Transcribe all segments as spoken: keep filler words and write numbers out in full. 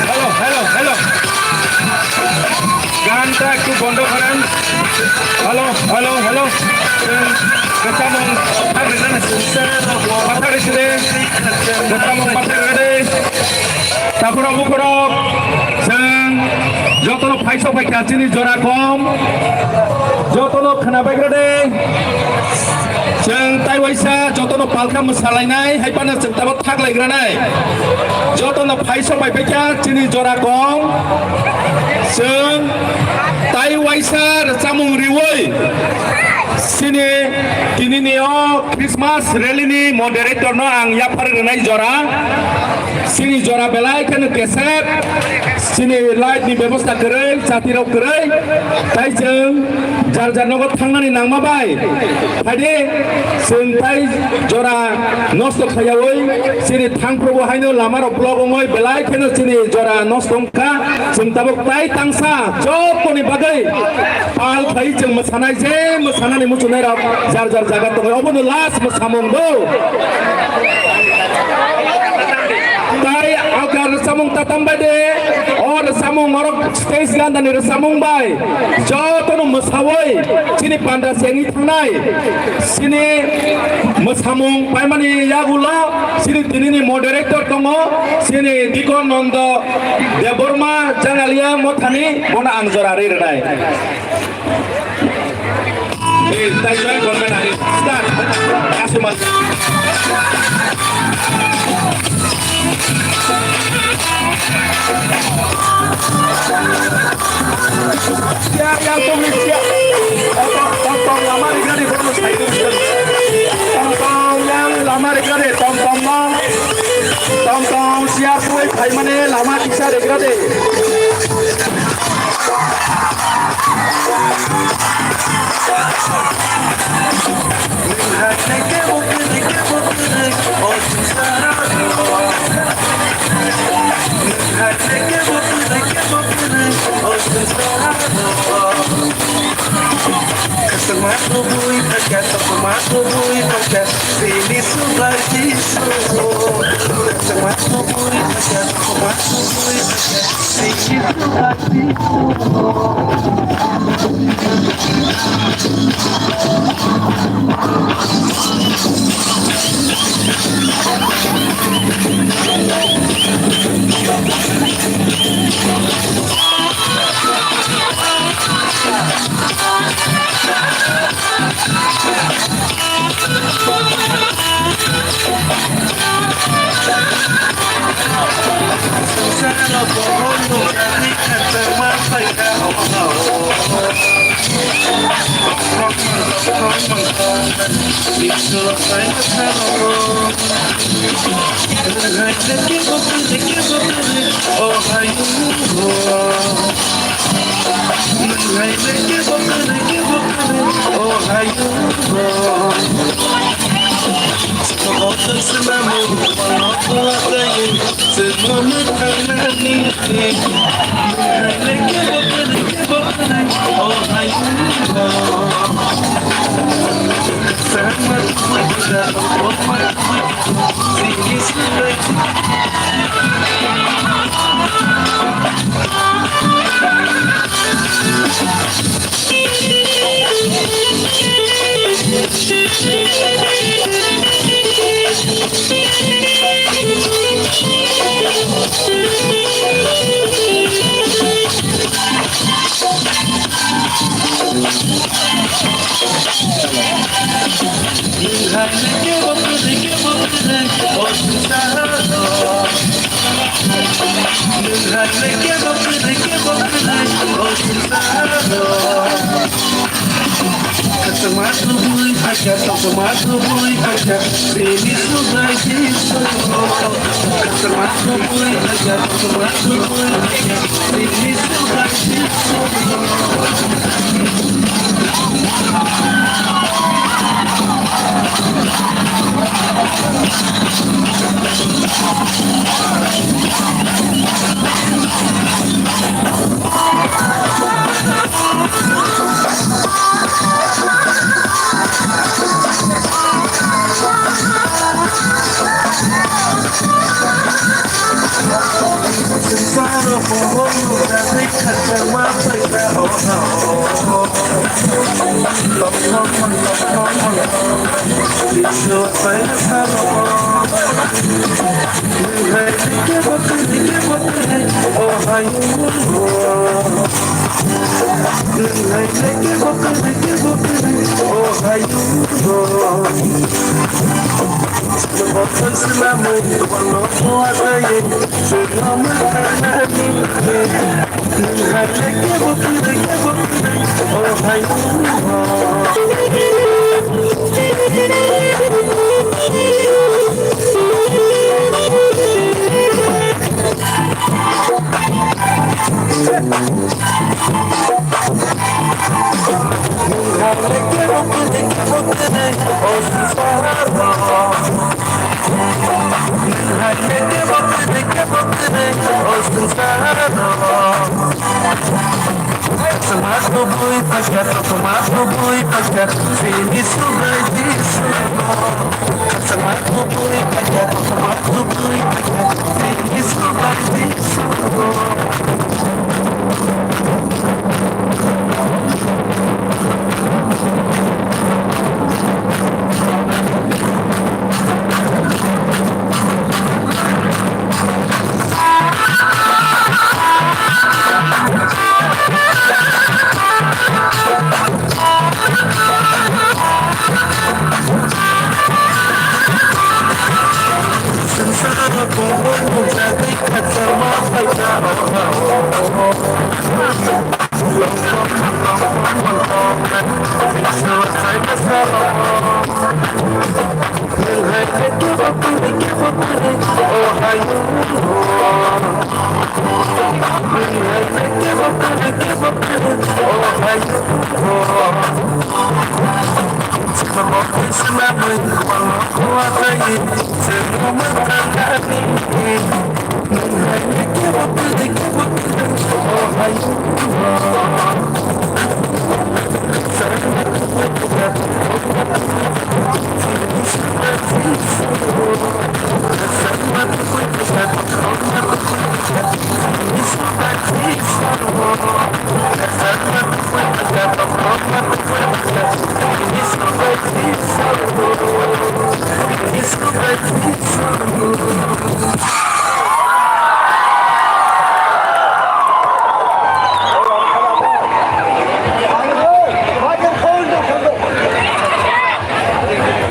Hello, hello, hello. Ganta ektu bondo kharan. Hello, hello, hello. Chwng kwchamo pathak rwna, pathak rwside. Kwchamo pathak rwde. Takhorok bukhorok, chwng jotono phaisa phaikha chini jora kom. Jotono khwnabai rwde. Chwng tai waisa jotono palkha mwsalainai, hai phano chwng tabok thaklai granai. Jotono phaisa bai phaikha chini jora kom. Chwng tai waisa rwchapmung riwi chini tinini o Christmas rally ni moderator no ang yaphar rwnai jora. Chini jora belai kheno kesep, chini light ni bebosta kwrwi, chati rok kwrwi, tai chwng jar jar nogo thangnani nangma bai. Phaidi chwng tai jora nosto khaiyawi, chini thangphrubo haino lama rok block wngwi belai kheno chini jora nosto wngkha. Chwng tabuk tai tangsa jotoni bagwi pal khai chwng mwsanai, je mwsanani muchunai rok jar jar jaga tongo, obono last mwsamung bo. Tai aga rwchapmung tatam bai de, o rwchapmung norok stage gandani rwchapmung bai jotono mwsawi chini panda chengwi thangnai. Chini mwsamung paimani yagulo chini tinini moderator tongo, chini Dikon Nondo Debbarma Jangalia Mothani, bono ang jora ri rwnai. Eh, tai join korbe na, eh, start. Asuma. Siya, yang tong ni siya. Tong, tong, tong, lama ri gani, bono sai tu. Tong, tong, yang lama ri gani, tong, tong, ma. Tong, tong, siya, pui, phai mane, lama kisa ri gani.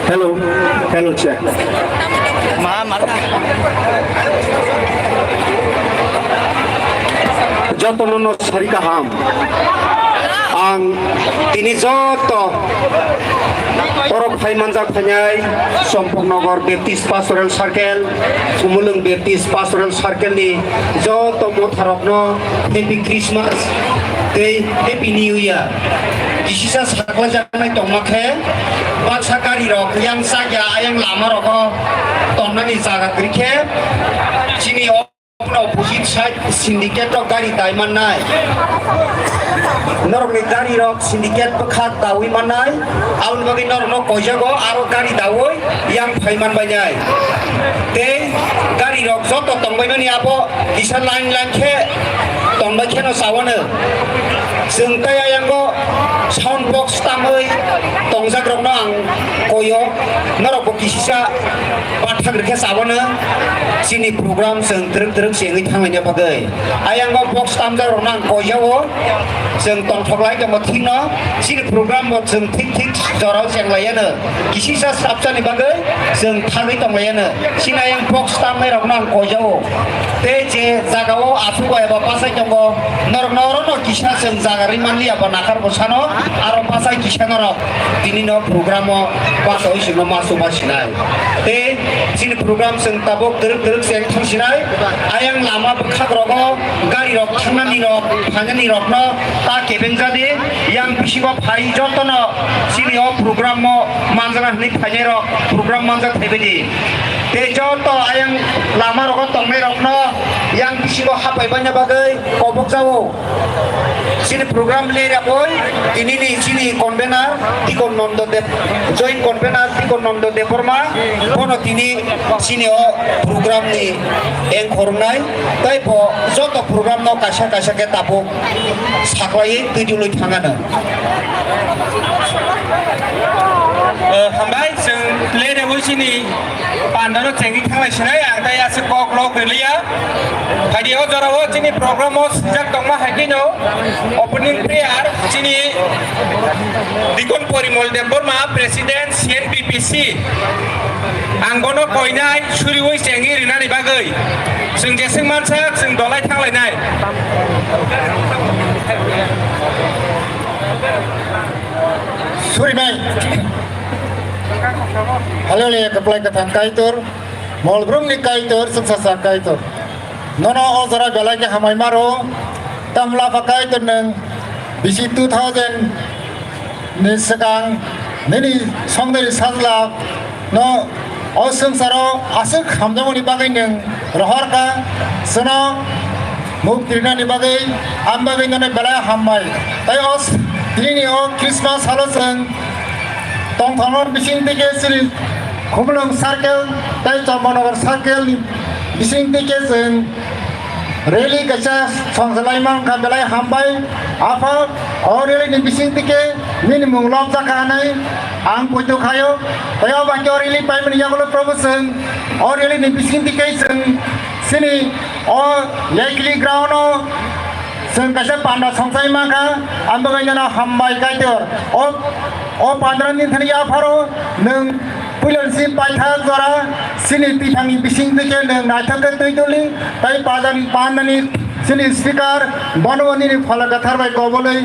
Hello, hello, check. Jotono no sari kaham. Ang tini joto oro phai manjak phainai Champaknagar Baptist Pastoral Circle, Umulwng Baptist Pastoral Circle ni joto motharokno Happy Christmas tei Happy New Year. Kisisa saklajaknai tongma khe baksa gari rok yang chakya ayang lama rogo tonnani jaga kwrwi khe chini o opposite side syndicate rok gari dai mannai. Norokni gari rok syndicate bwkha dawi mannai, aboni bagwi norokno koijago aro gari dawi yang phai man bainai. Tei gari rok joto tongbaimani abo kisa line line khe tongbai kheno chawano. Chwng tei ayango sound box tamwi tongjakrokno ang koio, norokbo kisisa bathang rikhe chawano. Chini program chwng twrwk twrwk se wngwi thanglaina bagwi. Ayango box tamjakrokno ang koijao. Chwng tongthok lai tongo thikno. Chini program bo chwng thik thik jorao chenglaiano. Kisisa swrapsani bagwi chwng thagwi tonglaiano. Chini ayang box tamnairokno ang koijao. Tei je jagao aswk eba bachai tongo, norokno orono kisa chwng jaga rwi manliya ba nakhar bwsano, aro bachai kisa norok tini no program o bachaui chwngno ma chuma sinai. Tei chini program chwng tabuk twrwk twrwk se wng thang sinai. Ayang lama bwkhak rogo gari rok thangnani rok phainani rokno ta kebeng jadi, yang bisingo phai jotono chini o program o manjana hwnwi phainai rok program manjak thaibaidi. Tei joto ayang lama rogo tongnai rokno yang bisingo hapai baina bagwi kobok jao. Chini program le raboi tini ni chini convener Dikon Nondo Deb, joint convener Dikon Nondo Debbarma, bono tini chini o program ni eng khornai, tei bo joto program no kaisa kaisa khe tabuk saklaiwi twijlwi thangano. Hambai, chwng le de wi chini pandano chengwi thanglai sinai, ang tai aswk kok lok rwliya. Phaidi o jorao chini program o sijak tongma hai kheno opening prayer chini Dikon Porimol Debbarma, President C N P P C. Ang bono koinai suriwi chengwi rinani bagwi. Chwng jeswk mansa, chwng dolai thanglainai. Surimai. Hallelujah, kwplai kwthang Kaitor, molbrumni Kaitor, chwngsacha Kaitor. Nono o jora belai khe hamai maro, tamla pha Kaitor nwng bisi two thousand ni swkang nini songdari sajla no o swngcharo aswk hamjakmani bagwi nwng rohor kha, chwngno mukti rinani bagwi, ang bagwi nono belai hambai. Tai o s-, tinini o Christmas salo chwng tongthokno bising twi khe chini Khumulwng circle tai Chombonagar circle ni bising twi khe chwng rally kaisa songsalai mankha, belai hambai. Apha, o rally ni bising twi khe nini mung lobjak kha hinwi ang poito khaio. Tai o bai khe o rally paimani yagulo Prabhu chwng o rally ni bising twi khe chwng chini o Yaikli ground o chwng kaisa panda songchai mankha, ang bagwi nono hambai Kaitor. O, o pandra ni thani yapharo nwng puilon si paithak jora chini tithangni bising twi khe nwng naithok khe twi tuli, tai pajan pandani chini speaker bono nini phola kwthar bai kobolwi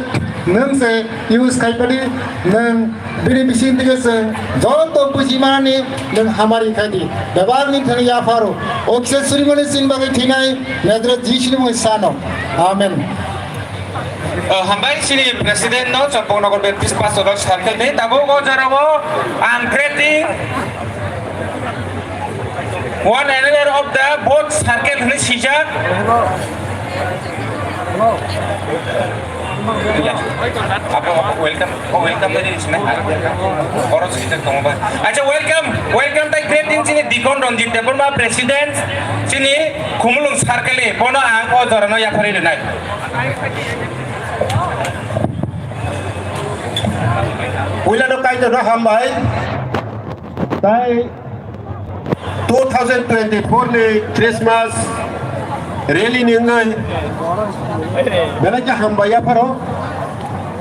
nwng se use khai padi nwng Bini bising twi khe chwng joto buji manani nwng hamari khai di. Bebak ni thani yapharo. O kisa surimani sin bagwi thinai Nazareth Jisu ni mungwi sano. Amen. O, hambai chini president no, Champaknagar Baptist Pastor Circle ni, tabuk o jora o ang greeting one another of the both circle hwnwi swijak. Abo, abo, welcome. Oh, welcome tadi di sini. Oro sini tongo ba. Acha, welcome. Welcome tai greeting chini Dikon Ranjit Debbarma, President chini Khumulwng Circle ni. Bono ang o jorano yapharwi rwnai. Puila no Kaitor no hambai. Tai two thousand twenty-four ni Christmas rally ni wngwi belai khe hambai yapharo.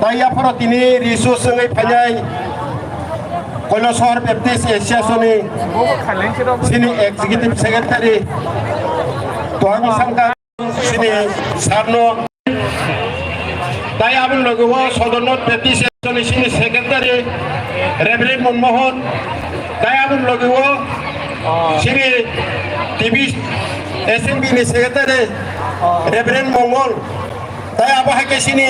Tai yapharo tini resource wngwi phainai Koilasor Baptist Association ni chini Executive Secretary Tuang Sangka. Sini sarno. Tai aboni loge o Sodor North Baptist Association ni sini secretary Reverend Monmohon. Tai aboni loge o sini T B S M B ni secretary Reverend Mongol. Tai abo hai khe sini